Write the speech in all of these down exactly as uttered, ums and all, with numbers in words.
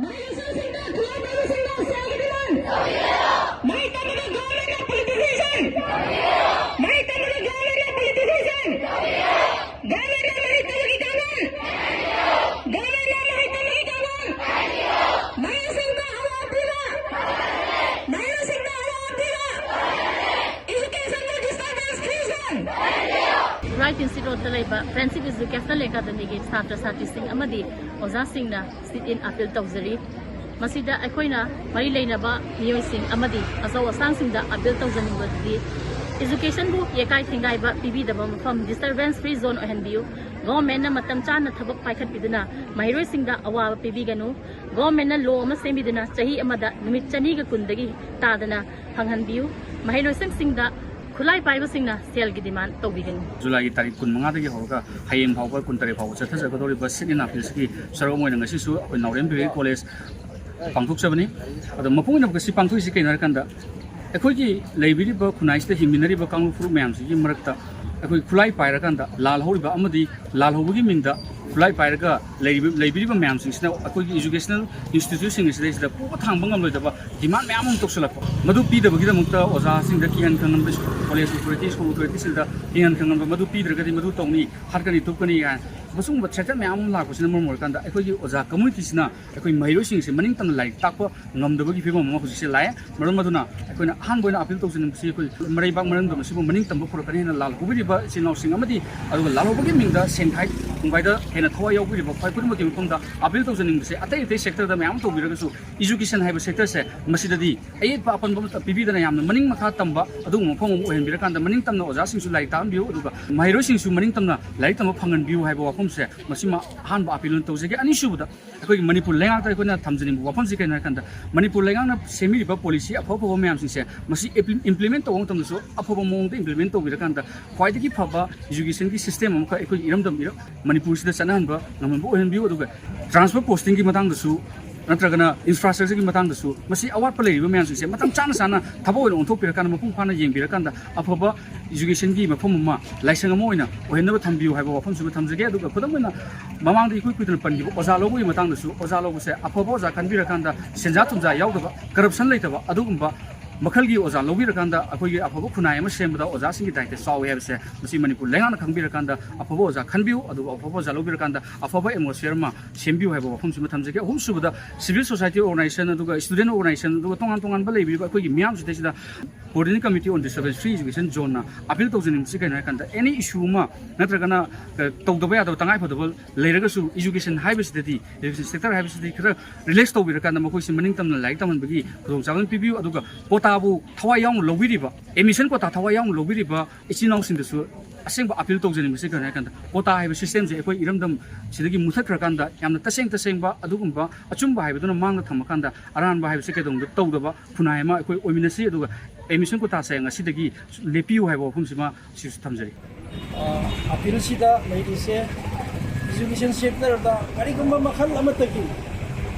ꯃꯍꯩꯔꯣꯏꯁꯤꯡꯗ ꯈꯨꯠꯂꯥꯏ ꯄꯥꯏꯕꯁꯤꯡꯗ ꯁꯦꯜꯒꯤ demand! ꯃꯍꯩ ꯇꯝꯕꯗ government ꯅ politicization! ꯃꯍꯩ ꯇꯝꯕꯗ government ꯅ politicization! Government ꯅ ꯃꯍꯩ ꯇꯝꯕꯒꯤ ꯀꯥꯡꯂꯣꯟ! Government ꯅ ꯃꯍꯩ ꯇꯝꯕꯒꯤ ꯀꯥꯡꯂꯣꯟ! ꯃꯍꯩꯔꯣꯏꯁꯤꯡꯗ ꯑꯋꯥꯕ ꯄꯤꯕ! ꯃꯍꯩꯔꯣꯏꯁꯤꯡꯗ ꯑꯋꯥꯕ ꯄꯤꯕ! Education ꯗ disturbance free zone! ꯈꯨꯔꯥꯏ ꯇꯤꯟꯁꯤꯠ ꯔꯣꯗꯇ ꯂꯩꯕ Friendship Educational Academy ꯒꯤ ꯁꯥꯇ꯭ꯔ ꯁꯥꯇ꯭ꯔꯤꯁꯤꯡ ꯑꯃꯗꯤ ꯑꯣꯖꯥꯁꯤꯡꯅ sit in appeal ꯇꯧꯖꯔꯤ꯫ ꯃꯁꯤꯗ ꯑꯩꯈꯣꯏꯅ ꯃꯔꯤ ꯂꯩꯅꯕ ꯃꯤꯑꯣꯏꯁꯤꯡ ꯑꯃꯗꯤ ꯑꯆꯧ ꯑꯁꯥꯡꯁꯤꯡꯗ appeal ꯇꯧꯖꯅꯤꯡꯕꯗꯤ, education ꯕꯨ ꯌꯦꯀꯥꯏ ꯊꯤꯡꯒꯥꯏꯕ ꯄꯤꯕꯤꯗꯕ ꯃꯐꯝ disturbance free zone ꯑꯣꯏꯍꯟꯕꯤꯌꯨ꯫ Government ꯅ ꯃꯇꯝ ꯆꯥꯅ ꯊꯕꯛ ꯄꯥꯏꯈꯠꯄꯤꯗꯨꯅ ꯃꯍꯩꯔꯣꯏꯁꯤꯡꯗ ꯑꯋꯥꯕ ꯄꯤꯕꯤꯒꯅꯨ꯫ Government ꯅ law ꯑꯃ ꯁꯦꯝꯕꯤꯗꯨꯅ ꯆꯍꯤ ꯑꯃꯗ ꯅꯨꯃꯤꯠ ꯆꯅꯤꯒ ꯀꯨꯟꯗꯒꯤ ꯇꯥꯗꯅ ꯐꯪꯍꯟꯕꯤꯌꯨ꯫ ꯃꯍꯩꯔꯣꯏꯁꯤꯡꯁꯤꯡꯗ ꯈꯨꯠꯂꯥꯏ ꯄꯥꯏꯕꯁꯤꯡꯅ ꯁꯦꯜꯒꯤ demand ꯇꯧꯕꯤꯒꯅꯨ꯫ ꯖꯨꯂꯥꯏꯒꯤ ꯇꯥꯔꯤꯛ ꯀꯨꯟꯃꯉꯥꯗꯒꯤ ꯍꯧꯔꯒ ꯍꯌꯦꯡ ꯐꯥꯎꯕ ꯀꯨꯟꯇꯔꯦꯠ ꯐꯥꯎꯕ ꯆꯠꯊꯖꯒꯗꯧꯔꯤꯕ sit in appeal ꯁꯤꯒꯤ ꯁꯔꯨꯛ ꯑꯃ ꯑꯣꯏꯅ ꯉꯁꯤꯁꯨ ꯑꯩꯈꯣꯏ ꯅꯥꯎꯔꯦꯝ ꯕꯤꯍꯥꯔꯤ ꯀꯣꯂꯦꯖ ꯄꯥꯡꯊꯣꯛꯆꯕꯅꯤ꯫ ꯑꯗꯣ ꯃꯄꯨꯡ ꯑꯣꯏꯅ ꯉꯁꯤ ꯄꯥꯡꯊꯣꯛꯏꯁꯤ ꯀꯩꯅꯣ ꯍꯥꯏꯔꯀꯥꯟꯗ, ꯑꯩꯈꯣꯏꯒꯤ ꯂꯩꯕꯤꯔꯤꯕ ꯈꯨꯟꯅꯥꯏꯁꯤꯗ ꯍꯤꯡꯃꯤꯟꯅꯔꯤꯕ ꯀꯥꯡꯂꯨꯞ ꯐꯨꯔꯨꯞ ꯃꯌꯥꯝꯁꯤꯒꯤ ꯃꯔꯛꯇ ꯑꯩꯈꯣꯏ ꯈꯨꯠꯂꯥꯏ ꯄꯥꯏꯔꯀꯥꯟꯗ ꯂꯥꯜ ꯍꯧꯔꯤꯕ ꯑꯃꯗꯤ ꯂꯥꯜ ꯍꯧꯕꯒꯤ ꯃꯤꯡꯗ ꯈꯨꯠꯂꯥꯏ ꯄꯥꯏꯔꯒ ꯂꯩꯔꯤꯕ, ꯂꯩꯕꯤꯔꯤꯕ ꯃꯌꯥꯝꯁꯤꯡꯁꯤꯅ ꯑꯩꯈꯣꯏꯒꯤ educational institute ꯁꯤꯡ ꯑꯁꯤꯗꯩꯁꯤꯗ ꯄꯨꯕ ꯊꯥꯡꯕ ꯉꯝꯂꯣꯏꯗꯕ demand ꯃꯌꯥꯝ ꯑꯃ ꯇꯧꯁꯤꯜꯂꯛꯄ꯫ ꯃꯗꯨ ꯄꯤꯗꯕꯒꯤꯗꯃꯛꯇ ꯑꯣꯖꯥꯁꯤꯡꯗ ꯀꯤꯍꯟ ꯈꯪꯍꯟꯕ, college authority, school authority ꯁꯤꯡꯗ ꯀꯤꯍꯟ ꯈꯪꯍꯟꯕ, ꯃꯗꯨ ꯄꯤꯗ꯭ꯔꯒꯗꯤ ꯃꯗꯨ ꯇꯧꯅꯤ, ꯍꯥꯠꯀꯅꯤ, ꯇꯨꯞꯀꯅꯤ ꯀꯥꯏꯅ ꯃꯁꯤꯒꯨꯝꯕ threat ꯃꯌꯥꯝ ꯑꯃ ꯂꯥꯛꯄꯁꯤꯅ ꯃꯔꯝ ꯑꯣꯏꯔꯀꯥꯟꯗ ꯑꯩꯈꯣꯏꯒꯤ ꯑꯣꯖꯥ community ꯁꯤꯅ ꯑꯩꯈꯣꯏ ꯃꯍꯩꯔꯣꯏꯁꯤꯡꯁꯦ ꯃꯅꯤꯡ ꯇꯝꯅ ꯂꯥꯏꯔꯤꯛ ꯇꯥꯛꯄ ꯉꯝꯗꯕꯒꯤ ꯐꯤꯕꯝ ꯑꯃ ꯍꯧꯖꯤꯛꯁꯦ ꯂꯥꯛꯑꯦ꯫ ꯃꯔꯝ ꯑꯗꯨꯅ ꯑꯩꯈꯣꯏꯅ ꯑꯍꯥꯟꯕ ꯑꯣꯏꯅ appeal ꯇꯧꯖꯅꯤꯡꯕꯁꯤ, ꯑꯩꯈꯣꯏ ꯃꯔꯩꯕꯥꯛ ꯃꯔꯝꯗꯝ ꯑꯁꯤꯕꯨ ꯃꯅꯤꯡ ꯇꯝꯕ ꯄꯨꯔꯛꯀꯅꯤ ꯍꯥꯏꯅ ꯂꯥꯜ ꯍꯧꯕꯤꯔꯤꯕ ꯏꯆꯤꯜ ꯏꯅꯥꯎꯁꯤꯡ ꯑꯃꯗꯤ ꯑꯗꯨꯒ ꯂꯥꯜ ꯍꯧꯕꯒꯤ ꯃꯤꯡꯗ ꯁꯦꯟ ꯈꯥꯏ ꯄꯨꯡꯒꯥꯏꯗ ꯍꯦꯟꯅ ꯊꯋꯥꯏ ꯌꯥꯎꯕꯤꯔꯤꯕ ꯈ꯭ꯋꯥꯏ ꯈꯨꯗꯤꯡꯃꯛꯀꯤ ꯃꯐꯝꯗ appeal ꯇꯧꯖꯅꯤꯡꯕꯁꯦ, ꯑꯇꯩ ꯑꯇꯩ sector ꯗ ꯃꯌꯥꯝ ꯑꯃ ꯇꯧꯕꯤꯔꯒꯁꯨ education ꯍꯥꯏꯕ sector ꯁꯦ ꯃꯁꯤꯗꯗꯤ ꯑꯌꯦꯠꯄ ꯑꯄꯟꯕ ꯑꯃꯠꯇ ꯄꯤꯕꯤꯗꯅ ꯌꯥꯝꯅ ꯃꯅꯤꯡ ꯃꯈꯥ ꯇꯝꯕ ꯑꯗꯨꯒꯨꯝꯕ ꯃꯐꯝ ꯑꯃ ꯑꯣꯏꯍꯟꯕꯤꯔꯀꯥꯟꯗ ꯃꯅꯤꯡ ꯇꯝꯅ ꯑꯣꯖꯥꯁꯤꯡꯁꯨ ꯂꯥꯏꯔꯤꯛ ꯇꯥꯛꯍꯟꯕꯤꯌꯨ, ꯑꯗꯨꯒ ꯃꯍꯩꯔꯣꯏꯁꯤꯡꯁꯨ ꯃꯅꯤꯡ ꯇꯝꯅ ꯂꯥꯏꯔꯤꯛ ꯇꯝꯕ ꯐꯪꯍꯟꯕꯤꯌꯨ ꯍꯥꯏꯕ ꯋꯥꯐꯝꯁꯦ ꯃꯁꯤꯃ ꯑꯍꯥꯟꯕ appeal ꯑꯣꯏꯅ ꯇꯧꯖꯒꯦ꯫ ꯑꯅꯤꯁꯨꯕꯗ, ꯑꯩꯈꯣꯏꯒꯤ ꯃꯅꯤꯄꯨꯔ ꯂꯩꯉꯥꯛꯇ ꯑꯩꯈꯣꯏꯅ ꯊꯝꯖꯅꯤꯡꯕ ꯋꯥꯐꯝꯁꯤ ꯀꯩꯅꯣ ꯍꯥꯏꯔꯀꯥꯟꯗ, ꯃꯅꯤꯄꯨꯔ ꯂꯩꯉꯥꯛꯅ ꯁꯦꯝꯕꯤꯔꯤꯕ policy ꯑꯐ ꯑꯐꯕ ꯃꯌꯥꯝꯁꯤꯡꯁꯦ ꯃꯁꯤ implement ꯇꯧꯕ ꯃꯇꯝꯗꯁꯨ ꯑꯐꯕ ꯃꯑꯣꯡꯗ implement ꯇꯧꯕꯤꯔꯀꯥꯟꯗ ꯈ꯭ꯋꯥꯏꯗꯒꯤ ꯐꯕ education ꯒꯤ system ꯑꯃꯈꯛ ꯑꯩꯈꯣꯏꯒꯤ ꯏꯔꯝꯗꯝ ꯏꯔꯝ ꯃꯅꯤꯄꯨꯔꯁꯤꯗ ꯆꯠꯅꯍꯟꯕ ꯉꯝꯍꯟꯕ ꯑꯣꯏꯍꯟꯕꯤꯌꯨ꯫ ꯑꯗꯨꯒ transfer posting ꯒꯤ ꯃꯇꯥꯡꯗꯁꯨ ꯅꯠꯇ꯭ꯔꯒꯅ ꯏꯟꯐ꯭ꯔꯥꯁ꯭ꯇ꯭ꯔꯛꯆꯔꯒꯤ ꯃꯇꯥꯡꯗꯁꯨ ꯃꯁꯤ ꯑꯋꯥꯠꯄ ꯂꯩꯔꯤꯕ ꯃꯌꯥꯝꯁꯤꯡꯁꯦ ꯃꯇꯝ ꯆꯥꯅ ꯆꯥꯅ ꯊꯕꯛ ꯑꯣꯏꯅ ꯑꯣꯟꯊꯣꯛꯄꯤꯔꯀꯥꯟꯗ, ꯃꯄꯨꯡ ꯐꯥꯅ ꯌꯦꯡꯕꯤꯔꯀꯥꯟꯗ, ꯑꯐꯕ ꯏꯖꯨꯀꯦꯁꯟꯒꯤ ꯃꯐꯝ ꯑꯃ, ꯂꯥꯏꯁꯪ ꯑꯃ ꯑꯣꯏꯅ ꯑꯣꯏꯍꯟꯅꯕ ꯊꯝꯕꯤꯌꯨ ꯍꯥꯏꯕ ꯋꯥꯐꯝꯁꯤꯃ ꯊꯝꯖꯒꯦ꯫ ꯑꯗꯨꯒ ꯈꯨꯗꯝ ꯑꯣꯏꯅ ꯃꯃꯥꯡꯗ ꯏꯀꯨꯏ ꯀꯨꯏꯗꯅ ꯄꯟꯈꯤꯕ ꯑꯣꯖꯥ ꯂꯧꯕꯒꯤ ꯃꯇꯥꯡꯗꯁꯨ, ꯑꯣꯖꯥ ꯂꯧꯕꯁꯦ ꯑꯐꯕ ꯑꯣꯖꯥ ꯈꯟꯕꯤꯔꯀꯥꯟꯗ, ꯁꯦꯟꯖꯥ ꯊꯨꯝꯖꯥ ꯌꯥꯎꯗꯕ, ꯀꯔꯞꯁꯟ ꯂꯩꯇꯕ ꯑꯗꯨꯒꯨꯝꯕ ꯃꯈꯜꯒꯤ ꯑꯣꯖꯥ ꯂꯧꯕꯤꯔꯀꯥꯟꯗ ꯑꯩꯈꯣꯏꯒꯤ ꯑꯐꯕ ꯈꯨꯟꯅꯥꯏ ꯑꯃ ꯁꯦꯝꯕꯗ ꯑꯣꯖꯥꯁꯤꯡꯒꯤ ꯗꯥꯏꯇ ꯆꯥꯎꯋꯤ ꯍꯥꯏꯕꯁꯦ ꯃꯁꯤ ꯃꯅꯤꯄꯨꯔ ꯂꯩꯉꯥꯛꯅ ꯈꯪꯕꯤꯔꯀꯥꯟꯗ ꯑꯐꯕ ꯑꯣꯖꯥ ꯈꯟꯕꯤꯌꯨ, ꯑꯗꯨꯒ ꯑꯐꯕ ꯑꯣꯖꯥ ꯂꯧꯕꯤꯔꯀꯥꯟꯗ ꯑꯐꯕ ꯑꯦꯠꯃꯣꯁꯐꯤꯌꯔ ꯑꯃ ꯁꯦꯝꯕꯤꯌꯨ ꯍꯥꯏꯕ ꯋꯥꯐꯝꯁꯤꯃ ꯊꯝꯖꯒꯦ꯫ ꯑꯍꯨꯝꯁꯨꯕꯗ, ꯁꯤꯚꯤꯜ ꯁꯣꯁꯥꯏꯇꯤ ꯑꯣꯔꯒꯅꯥꯏꯖꯦꯁꯟ, ꯑꯗꯨꯒ ꯁ꯭ꯇꯨꯗꯦꯟ ꯑꯣꯔꯒꯅꯥꯏꯖꯦꯁꯟ, ꯑꯗꯨꯒ ꯇꯣꯉꯥꯟ ꯇꯣꯉꯥꯟꯕ ꯂꯩꯕꯤꯔꯤꯕ ꯑꯩꯈꯣꯏꯒꯤ ꯃꯤꯌꯥꯝꯁꯤꯗꯩꯁꯤꯗ Coordinating Committee on Disturbance Free Education Zoneꯅ ꯑꯄꯤꯜ ꯇꯧꯖꯅꯤꯡꯕꯁꯤ ꯀꯩꯅꯣ ꯍꯥꯏꯀꯥꯟꯗ, ꯑꯦꯅꯤ ꯏꯁꯨ ꯑꯃ ꯅꯠꯇ꯭ꯔꯒꯅ, ꯑ, ꯇꯧꯗꯕ ꯌꯥꯗꯕ ꯇꯉꯥꯏꯐꯗꯕ ꯂꯩꯔꯒꯁꯨ, ꯏꯖꯨꯀꯦꯁꯟ ꯍꯥꯏꯕꯁꯤꯗꯗꯤ, ꯏꯖꯨꯀꯦꯁꯟ ꯁꯦꯛꯇꯔ ꯍꯥꯏꯕꯁꯤꯗꯤ ꯈꯔ ꯔꯤꯂꯦꯛꯁ ꯇꯧꯕꯤꯔꯀꯥꯟꯗ ꯃꯈꯣꯏꯁꯤ ꯃꯅꯤꯡ ꯇꯝꯅ ꯂꯥꯏꯔꯤꯛ ꯇꯝꯍꯟꯕꯒꯤ ꯈꯨꯗꯣꯡꯆꯥꯕ ꯑꯃ ꯄꯤꯕꯤꯌꯨ꯫ ꯑꯗꯨꯒ ꯀꯣꯇꯥꯕꯨ ꯊꯋꯥꯏ ꯌꯥꯎꯅ ꯂꯧꯕꯤꯔꯤꯕ, ꯑꯦꯗꯃꯤꯁꯟ ꯀꯣꯇꯥ ꯊꯋꯥꯏ ꯌꯥꯎꯅ ꯂꯧꯕꯤꯔꯤꯕ ꯏꯆꯤꯟ ꯏꯅꯥꯎꯁꯤꯡꯗꯁꯨ ꯑꯁꯦꯡꯕ ꯑꯄꯤꯜ ꯇꯧꯖꯅꯤꯡꯕꯁꯤ ꯀꯔꯤꯅꯣ ꯍꯥꯏꯀꯥꯟꯗ, ꯀꯣꯇꯥ ꯍꯥꯏꯕ ꯁꯤꯁꯇꯦꯝꯁꯦ ꯑꯩꯈꯣꯏ ꯏꯔꯝꯗꯝ ꯁꯤꯗꯒꯤ ꯃꯨꯊꯠꯈ꯭ꯔꯀꯥꯟꯗ ꯌꯥꯝꯅ ꯇꯁꯦꯡ ꯇꯁꯦꯡꯕ ꯑꯗꯨꯒꯨꯝꯕ ꯑꯆꯨꯝꯕ ꯍꯥꯏꯕꯗꯨꯅ ꯃꯥꯡꯗ ꯊꯝꯃꯀꯥꯟꯗ, ꯑꯔꯥꯟꯕ ꯍꯥꯏꯕꯁꯤ ꯀꯩꯗꯧꯅꯨꯡꯗ ꯇꯧꯗꯕ ꯈꯨꯟꯅꯥꯏ ꯑꯃ ꯑꯩꯈꯣꯏ ꯑꯣꯏꯃꯤꯟꯅꯁꯤ꯫ ꯑꯗꯨꯒ ꯑꯦꯗꯃꯤꯁꯟ ꯀꯣꯇꯥꯁꯦ ꯉꯁꯤꯗꯒꯤ ꯂꯦꯞꯄꯤꯌꯨ ꯍꯥꯏꯕ ꯋꯥꯐꯝꯁꯤꯃ ꯁꯤꯁꯨ ꯊꯝꯖꯔꯤ꯫ ꯑ, ꯑꯄꯤꯜꯁꯤꯗ ꯂꯩꯔꯤꯁꯦ, ꯏꯖꯨꯀꯦꯁꯟ ꯁꯦꯛꯇꯔꯗ ꯀꯔꯤꯒꯨꯝꯕ ꯃꯈꯜ ꯑꯃꯠꯇꯒꯤ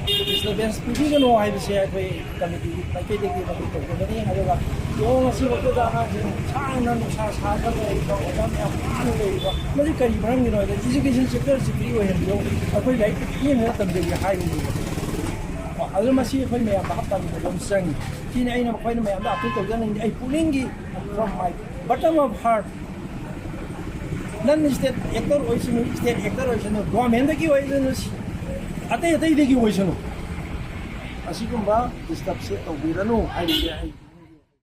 ꯗꯤꯁꯇꯔꯕꯦꯟꯁ ꯄꯤꯕꯤꯒꯅꯨ ꯍꯥꯏꯕꯁꯦ ꯑꯩꯈꯣꯏ ꯀꯃꯤꯇꯤ ꯃꯥꯏꯀꯩꯗꯒꯤ ꯃꯗꯨ ꯇꯧꯒꯗꯕꯅꯤ꯫ ꯑꯗꯨꯒ ꯌꯦꯡꯉꯣ, ꯉꯁꯤ ꯃꯛꯇꯗ ꯑꯉꯥꯡꯁꯤꯡ ꯁꯥꯡꯅ ꯅꯨꯡꯁꯥ ꯁꯥꯗꯅ ꯂꯩꯔꯤꯕ, ꯑꯣꯖꯥ ꯃꯌꯥꯝ ꯋꯥꯅ ꯂꯩꯔꯤꯕ, ꯃꯁꯤ ꯀꯔꯤ ꯃꯔꯝꯒꯤꯅꯣ ꯍꯥꯏꯕꯗ, "ꯏꯖꯨꯀꯦꯁꯟ ꯁꯦꯛꯇꯔꯁꯤ ꯐ꯭ꯔꯤ ꯑꯣꯏꯍꯟꯕꯤꯌꯨ, ꯑꯩꯈꯣꯏ ꯂꯥꯏꯔꯤꯛ ꯄꯦꯟꯅ ꯇꯝꯖꯒꯦ" ꯍꯥꯏꯕꯅꯦꯕ꯫ ꯑꯗꯨꯅ ꯃꯁꯤ ꯑꯩꯈꯣꯏ ꯃꯌꯥꯝꯗ ꯍꯞꯇꯥ ꯑꯃ ꯆꯪꯉꯤ꯫ ꯁꯤꯅꯤ ꯑꯩꯅ ꯃꯈꯣꯏꯅ ꯃꯌꯥꯝꯗ ꯑꯄꯤꯜ ꯇꯧꯖꯅꯤꯡꯉꯤ꯫ ꯑꯩ ꯄꯨꯛꯅꯤꯡꯒꯤ, from my bottom of heart, non state actor ꯑꯣꯏꯁꯅꯨ, ꯏꯁꯇꯦꯠ ꯑꯦꯛꯇꯔ ꯑꯣꯏꯁꯅꯨ, ꯒꯣꯔꯃꯦꯟꯗꯒꯤ ꯑꯣꯏꯁꯅꯨ, ꯑꯇꯩ ꯑꯇꯩꯗꯒꯤ ꯑꯣꯏꯁꯅꯨ, ꯑꯁꯤꯒꯨꯝꯕ ꯗꯤꯁꯇꯔꯕꯁꯦ ꯇꯧꯕꯤꯔꯅꯨ ꯍꯥꯏꯕꯁꯦ ꯑꯩ